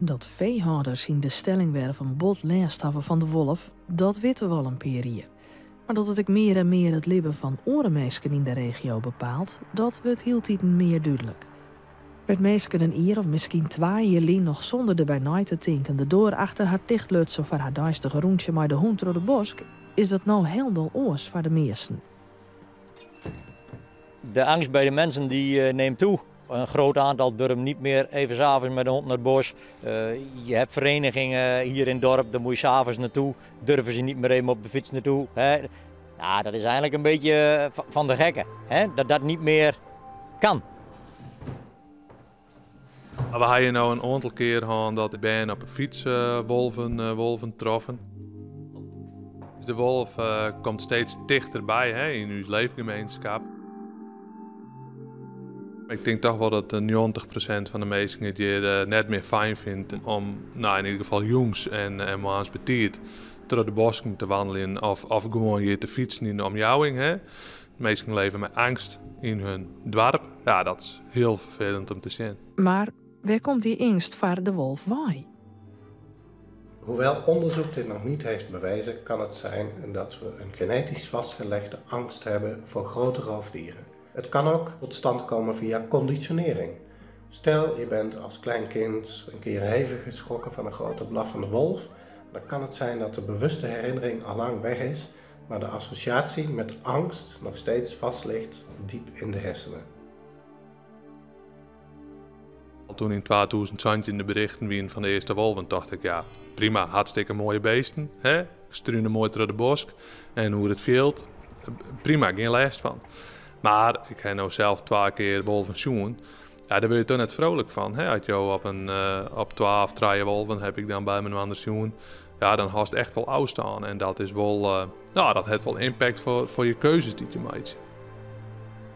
Dat feehâlders yn de Stellingwerven bot lêst hawwe fan de wolf, dat witte we al in pear jier. Mar dat it ek mear en mear it libben fan oare minsken yn de regio bepaalt, dat wurdt hieltiten mear dúdlik. Wêr't minsken in jier of miskien twa jier lyn noch sûnder derby nei te tinken de doar achter har tichtlutsen foar har deistige rûntsje mei de hûn troch de bosk, is dat no hielendal oars foar de measten. De angst bij de mensen die neemt toe. Een groot aantal durft niet meer even 's avonds met de hond naar het bos. Je hebt verenigingen hier in het dorp, daar moet je 's avonds naartoe. Durven ze niet meer even op de fiets naartoe. Hè? Nou, dat is eigenlijk een beetje van de gekke. Hè? Dat dat niet meer kan. We ha no in oantal kear hân dat de bern op 'e fyts wolven troffen. De wolf komt steeds tichterby, hè, yn ús leefgemienskip. Ik tink toch wol dat 90% fan de minsken it hjir net mear fijn fynt om, nou, yn ieder gefal jûns en moarns betiid troch de bosken te wanneljen of gewoan hjir te fytsen yn de omjouwing. Hè. Minsken leve mei eangst yn hun doarp. Ja, dat is hiel ferfelend om te sjen. Mar wêr komt dy eangst foar de wolf wei? Hoewel onderzoek dit nog niet heeft bewezen, kan het zijn dat we een genetisch vastgelegde angst hebben voor grote roofdieren. Het kan ook tot stand komen via conditionering. Stel, je bent als klein kind een keer hevig geschrokken van een grote blaffende wolf. Dan kan het zijn dat de bewuste herinnering al lang weg is, maar de associatie met angst nog steeds vast ligt diep in de hersenen. Toen yn 2017 de berichten wienen fan de earste wolven, tocht ik, ja, prima, hartstikke moaie bisten. Hè? Strune moai troch de bosk en oer it fjild. Prima, gjin lêst fan. Mar ik ha no sels twa kear wolven sjoen. Ja, dêr wurde je toch net frolik fan. Hè? As jo op twa of trije wolven ha ik dan by inoar sjoen. Ja, dan hast echt wol ôfstân. En dat is wol, nou, dat hat wol impact foar je keuzes dy't je meitsje.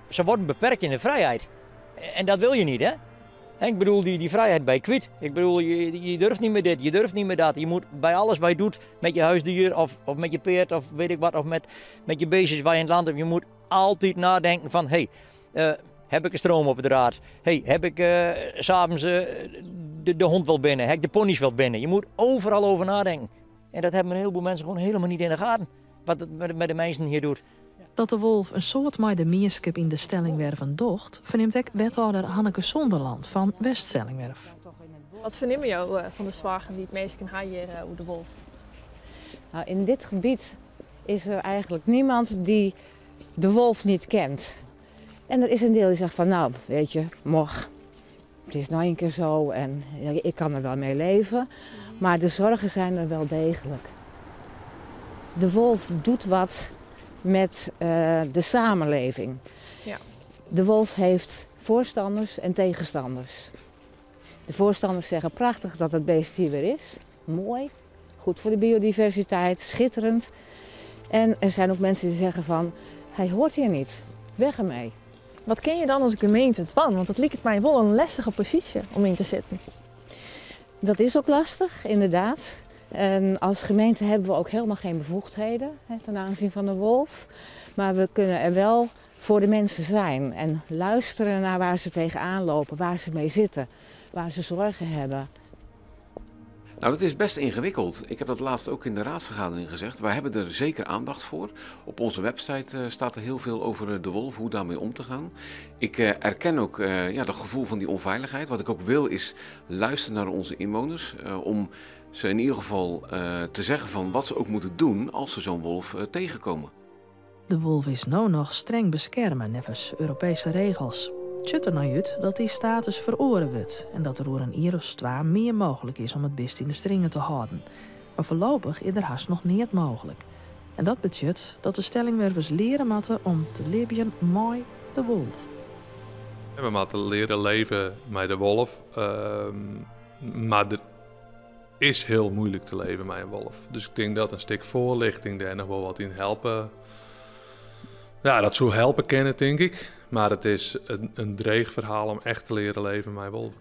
Ze worden beperkt in de vrijheid. En dat wil je niet, hè? Ik bedoel, die vrijheid ben je kwijt. Ik bedoel, je durft niet meer dit, je durft niet meer dat. Je moet bij alles wat je doet, met je huisdier of met je peerd of weet ik wat, of met je beestjes waar je in het land hebt, je moet altijd nadenken van, hey, heb ik een stroom op het draad? Hey, heb ik 's avonds de hond wel binnen? Heb ik de pony's wel binnen? Je moet overal over nadenken. En dat hebben een heleboel mensen gewoon helemaal niet in de gaten. Wat het met de mensen hier doet. Dat de wolf in soad mei de mienskip yn de Stellingwerven docht, fernimt ek wethâlder Hanneke Zonderland fan Weststellingwerf. Wat fernimme jo fan de soargen dy't minsken ha hjir oer de wolf? Nou, in dit gebied is er eigenlijk niemand die de wolf niet kent. En er is een deel die zegt van, nou, weet je, moch, het is nou een keer zo en ja, ik kan er wel mee leven. Maar de zorgen zijn er wel degelijk. De wolf doet wat met de samenleving. De wolf heeft voorstanders en tegenstanders. De voorstanders zeggen prachtig dat het beest hier weer is. Mooi, goed voor de biodiversiteit, schitterend. En er zijn ook mensen die zeggen van, hij hoort hier niet, weg ermee. Wat kin je dan as gemeente dwaan? Want dat liket my wol in lestige posysje om yn te sitten. Dat is ook lastig, inderdaad. En als gemeente hebben we ook helemaal geen bevoegdheden, hè, ten aanzien van de wolf. Maar we kunnen er wel voor de mensen zijn en luisteren naar waar ze tegenaan lopen, waar ze mee zitten, waar ze zorgen hebben. Dat is best ingewikkeld. Ik heb dat laatst ook in de raadsvergadering gezegd. Wij hebben er zeker aandacht voor. Op onze website staat er heel veel over de wolf, hoe daarmee om te gaan. Ik erken ook dat gevoel van die onveiligheid. Wat ik ook wil is luisteren naar onze inwoners om ze in ieder geval te zeggen van wat ze ook moeten doen als ze zo'n wolf tegenkomen. De wolf is no noch streng beskerme, neffens Europeeske regels. It sjocht der nei út dat dy status feroare wurdt en dat der oer in jier as twa mear mooglik is om it bist yn de stringen te hâlden. Mar foarlopich is der hast noch neat mooglik. En dat betsjut dat de Stellingwervers leare moatte om te libjen mei de wolf. We moatte leare leven mei de wolf, mar it is hiel muoilik te leven mei in wolf. Dus ik tink dat in stik foarljochting dêr noch wol wat yn helpe. Ja, dat soe helpe kinne, tink ik. Mar it is in dreech ferhaal om echt te learen leven mei wolven.